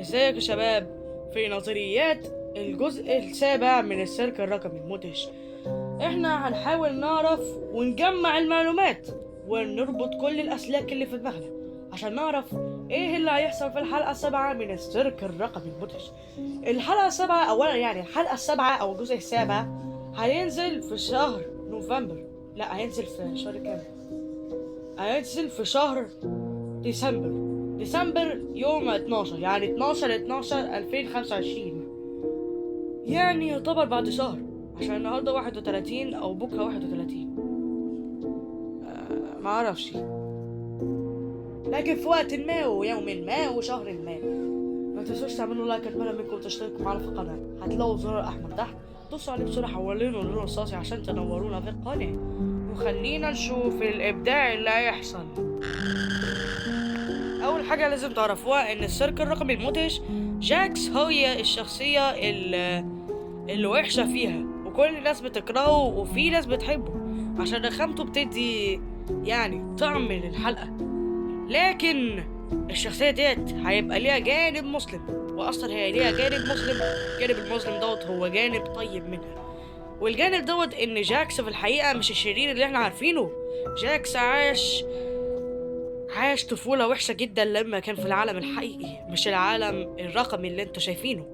ازيك يا شباب؟ في نظريات الجزء السابع من السيرك الرقمي المدهش، احنا هنحاول نعرف ونجمع المعلومات ونربط كل الاسلاك اللي في دماغنا عشان نعرف ايه اللي هيحصل في الحلقة السابعة من السيرك الرقمي المدهش. الحلقة السابعة اولا، يعني الحلقة السابعة او الجزء السابع هينزل في شهر نوفمبر، لا هينزل في شهر كام؟ هينزل في شهر ديسمبر، ديسمبر يوم 12، يعني 12/12/2025، يعني يعتبر بعد شهر، عشان النهارده 31 او بكره 31، ما اعرفش، لكن في وقت ما ويوم ما وشهر ما. ما تنسوش تعملوا like، اتمنى منكم تشتركوا معنا في القناه، هتلاقوا زرار احمر تحت دوسوا عليه بسرعه، حولينه لون رصاصي عشان تنورونا في القناه، وخلينا نشوف الابداع اللي هيحصل. اول حاجه لازم تعرفوها ان السيرك الرقمي المدهش جاكس هي الشخصيه اللي وحشه فيها، وكل الناس بتكرهه وفي ناس بتحبه عشان رخامته بتدي يعني طعم للحلقه. لكن الشخصيه ديت هيبقى ليها جانب مسلم، واصلا هي ليها جانب مسلم، الجانب المسلم دوت هو جانب طيب منها، والجانب دوت ان جاكس في الحقيقه مش الشرير اللي احنا عارفينه. جاكس عاش طفولة وحشة جدا لما كان في العالم الحقيقي، مش العالم الرقمي اللي انتوا شايفينه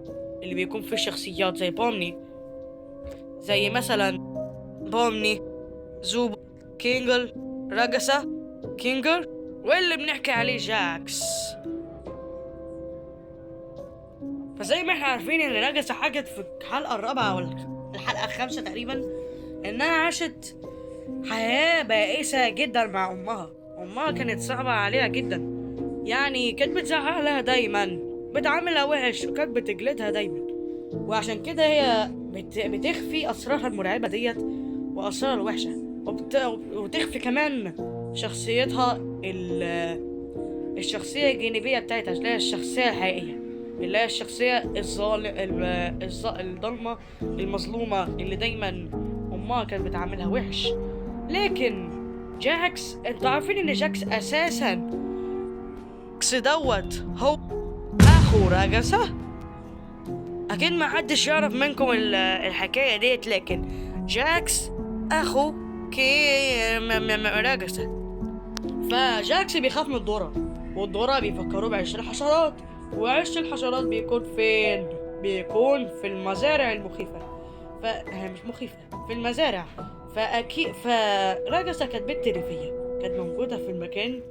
اللي بيكون فيه شخصيات زي بومني، زي مثلا بومني، زوبو، كينجل، راجسا، كينجر، واللي بنحكي عليه جاكس. فزي ما احنا عارفين ان راجسا حكت في الحلقة الرابعة والحلقة الخامسة تقريبا انها عاشت حياة بائسة جدا مع امها. امها كانت صعبة عليها جدا، يعني كانت بتزعق لها دايما، بتعاملها وحش، وكانت بتجلدها دايما، وعشان كده هي بتخفي اسرارها المرعبة ديت واسرارها الوحشة، وتخفي كمان شخصيتها الشخصية الجانبية بتاعتها اللي هي الشخصية الحقيقية، اللي هي الشخصية الضلمة المظلومة اللي دايما امها كانت بتعاملها وحش. لكن جاكس، انتوا عارفين ان جاكس اساسا جاكس دوت هو اخو راجسا، اكيد ما حدش يعرف منكم الحكايه ديت، لكن جاكس اخو راجسا. فجاكس بيخاف من الذره، والذره بيفكروا بعش الحشرات، وعش الحشرات بيكون فين؟ بيكون في المزارع المخيفه، فهي مش مخيفه، في المزارع. فأكيد فراجسا كانت بنت ريفية، كانت موجودة في المكان،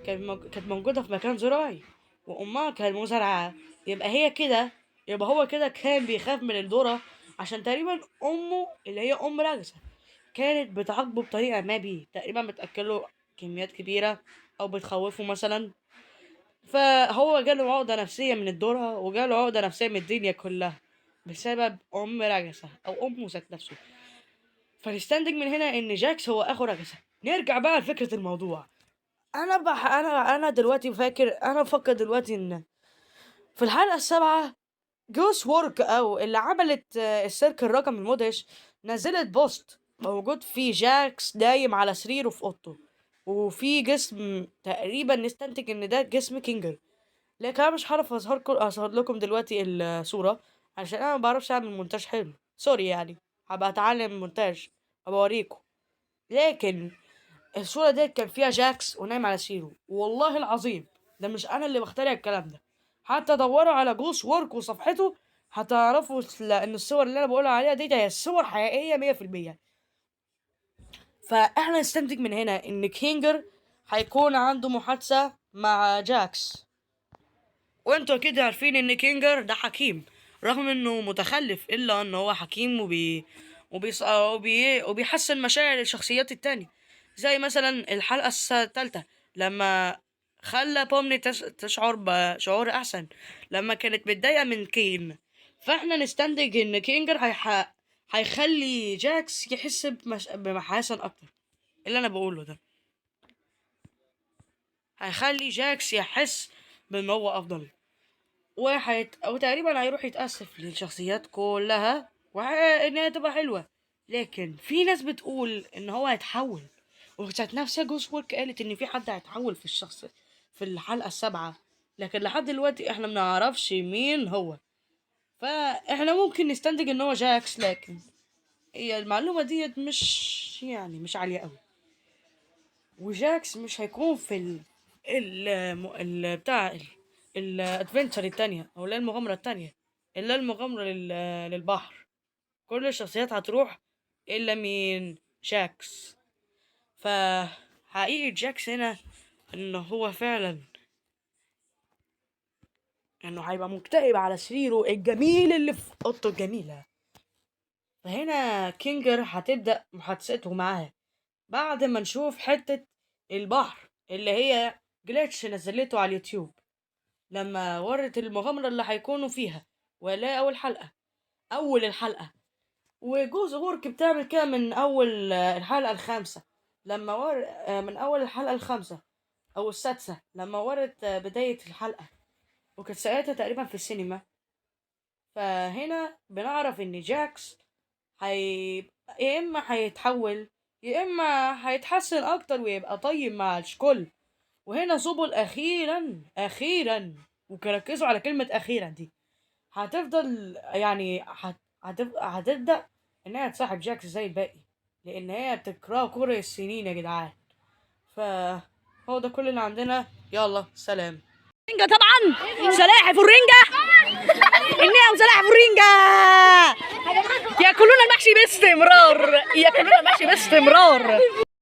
كانت موجودة في مكان زراعي، وأمها كانت مزارعة، يبقى هي كده، يبقى هو كده كان بيخاف من الذرة عشان تقريبا أمه اللي هي أم راجسا كانت بتعاقبه بطريقة ما بيه، تقريبا بتأكله كميات كبيرة أو بتخوفه مثلا، فهو جاله عقدة نفسية من الذرة، وجاله عقدة نفسية من الدنيا كلها بسبب أم راجسا أو أمه ذات نفسه. فنستنتج من هنا ان جاكس هو اخو راجسا. نرجع بقى لفكرة الموضوع. انا دلوقتي فاكر، انا بفكر دلوقتي ان في الحلقة السابعة جوس وورك او اللي عملت السيرك الرقمي المدهش نزلت post موجود فيه جاكس نايم على سريره في اوضته، وفي جسم تقريبا نستنتج ان ده جسم كينجر، لكن انا مش هعرف اظهر لكم دلوقتي الصورة عشان انا ما بعرفش اعمل مونتاج حلو، sorry يعني، هبقى اتعلم مونتاج هبقى. لكن الصورة ديت كان فيها جاكس ونايم على سريره، والله العظيم ده مش انا اللي بخترع الكلام ده، حتى دوروا على جوس وورك وصفحته هتعرفوا ان الصور اللي انا بقولها عليها ديت هي الصور حقيقية مية في المية. فاحنا نستنتج من هنا ان كينجر هيكون عنده محادثة مع جاكس، وانتوا اكيد عارفين ان كينجر ده حكيم، رغم انه متخلف الا ان هو حكيم وبيحسن مشاعر الشخصيات التانية، زي مثلا الحلقة الثالثة لما خلى بومني تشعر بشعور أحسن لما كانت متضايقة من كين. فاحنا نستنتج إن كينجر هيخلي جاكس يحس بمحاسن أكتر. اللي أنا بقوله ده هيخلي جاكس يحس بإن هو أفضل، وتقريبا هيروح يتأسف للشخصيات كلها وإنها تبقى حلوة. لكن في ناس بتقول إن هو هيتحول، وذات نفسها جوس وورك قالت إن في حد هيتحول في الشخص في الحلقة السابعة، لكن لحد دلوقتي احنا منعرفش مين هو. فاحنا ممكن نستنتج ان هو جاكس، لكن هي المعلومة ديت مش يعني مش عالية قوي. وجاكس مش هيكون في ال ال ال بتاع ال adventure التانية، او لا المغامرة التانية، الا المغامرة للبحر. كل الشخصيات هتروح الا مين؟ جاكس. فحقيقة جاكس هنا ان هو فعلا انه هيبقى مكتئب على سريره الجميل اللي في اوضته الجميلة. فهنا كينجر هتبدأ محادثته معاه بعد ما نشوف حتة البحر اللي هي جليتش نزلته على اليوتيوب لما ورت المغامرة اللي هيكونوا فيها، ولا أول حلقة، أول الحلقة. وجوز أورك بتعمل كده من أول الحلقة الخامسة، لما ور من أول الحلقة الخامسة أو السادسة لما ورت بداية الحلقة، وكانت ساعتها تقريبا في السينما. فهنا بنعرف إن جاكس يا إما هيتحول يا إما هيتحسن أكتر ويبقى طيب مع الكل. وهنا سوبل أخيرا أخيرا، وكركزوا على كلمة أخيرا دي، هتفضل يعني هتبدأ إنها تصاحب جاكس زي الباقي، لأن هي بتكرهه كره السنين يا جدعان. فهو ده كل اللي عندنا، يلا سلام. رينجا طبعا سلاحف الرنجة، إنها سلاحف الرنجة، ياكلون المحشي باستمرار، ياكلون المحشي باستمرار.